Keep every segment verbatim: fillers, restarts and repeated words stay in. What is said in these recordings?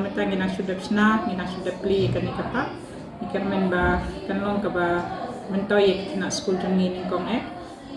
Mynta ngi nang shu dep shna, ngi nang shu dep plie ïa kane ka part. Ngi kyrmen ba kan long kaba myntoi ïa ki khynnah skul jong ngi nyngkong eh.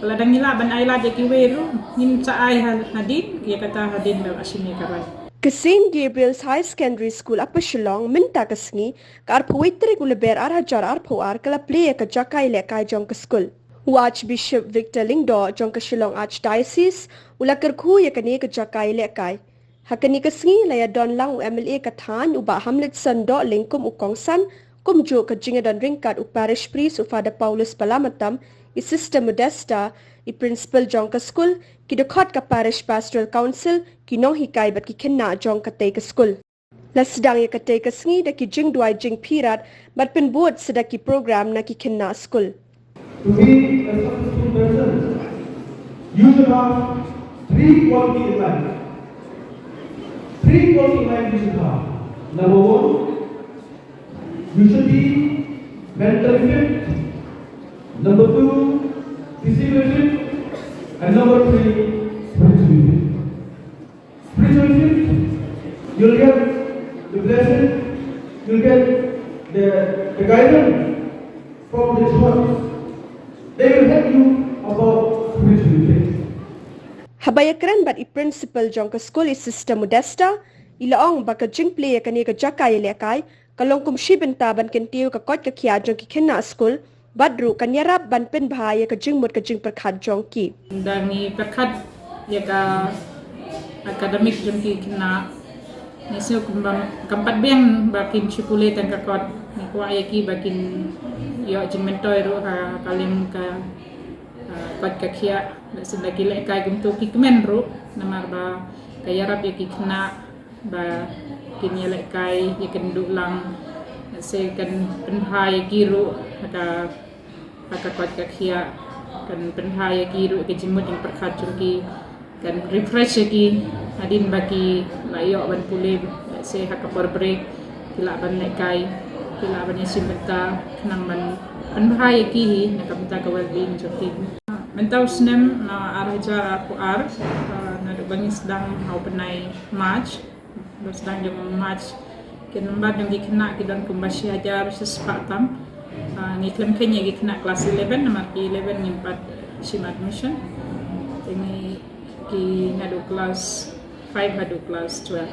Lada ngi lah ban ailad ïa kiwei ruh, ngin sa ai ha-, hadien, ïa kata hadien ba la shim ïa ka rai. Ka Saint Gabriel's High Secondary School Upper Shillong mynta ka sngi, ka arphew wei tarik u Lber ar hajar arphew ar, ka la plie ïa ka jaka ïalehkai jong ka skul. U Archbishop Victor Lyngdoh jong ka Shillong Archdiocese u la kyrkhu ïa kane ka jaka ïalehkai. Ha kane ka sngi la ïadon lang u M L A ka thaiñ u Bah Hamletson Dohling kum u kongsan, kumjuh ka jingïadon ryngkat u Parish Priest u Father Paulus Balamattam, i Sister Modesta, i Principal jong ka skul, ki dkhot ka Parish Pastoral Council, ki nonghikai bad ki khynnah jong katei ka skul. La sdang ïa katei ka sngi da ki jingduwai jingpyrkhat bad pynbud sa da ki program na ki khynnah skul. To be a successful person, you should have three quality in life. Three quality in life you should have. Number one, you should be mentally fit. Number two, physically fit. And number three, spiritually fit. Spiritual field, you'll get the blessing, you'll get the, the guidance from the church. They will help you about spiritual field. Haba ïakren bad i principal jong ka skul, i Sister Modesta, i la ong ba ka jingplie ïa kane ka jaka ïalehkai ka long kum shi bynta ban kyntiew ka koit ka khiah jong ki khynnah skul, bad ruh kan ïarap ban pynbha ïa ka jingmut ka jingpyrkhat jong ki. Ynda ngi pyrkhat ïa ka academic jong ki khynnah, ngi sngew kumba kam pat biang ba kin shu pule tang ka kot. Ngi kwah ïa ki ba kin ïoh jingmyntoi ruh ha ka liang ka, ah, koit ka khiah. Lehse ynda ki lehkai kumto ki kmen ruh, namar ba ka ïarap ïa ki khynnah ba kin ïalehkai, ïakynduh lang, lehse kan pynbha ïa ki ruh ha ka, ha ka koit ka khiah, kan pynbha ïa ki ruh ïa ka jingmut jingpyrkhat jong ki, kan refresh ïa ki hadien ba ki la ïoh ban pule, lehse ha ka por break ki lah ban lehkai, ki lah ban ïashim bynta khnang ban pynbha ïa ki hi na ka bynta ka well-being jong ki. Mynta u snem, ah, ar hajar arphew ar, ah, naduh ba ngi sdang ha u bnai March, ba sdang jong u March, ki number jong ki khynnah ki don kumba shi hajar shispah tam. Ah, ngi khlem kheiñ ïa ki khynnah klas eleven, namar ki eleven ngim pat shim admission. Te ngi, ki naduh klas five haduh klas twelve.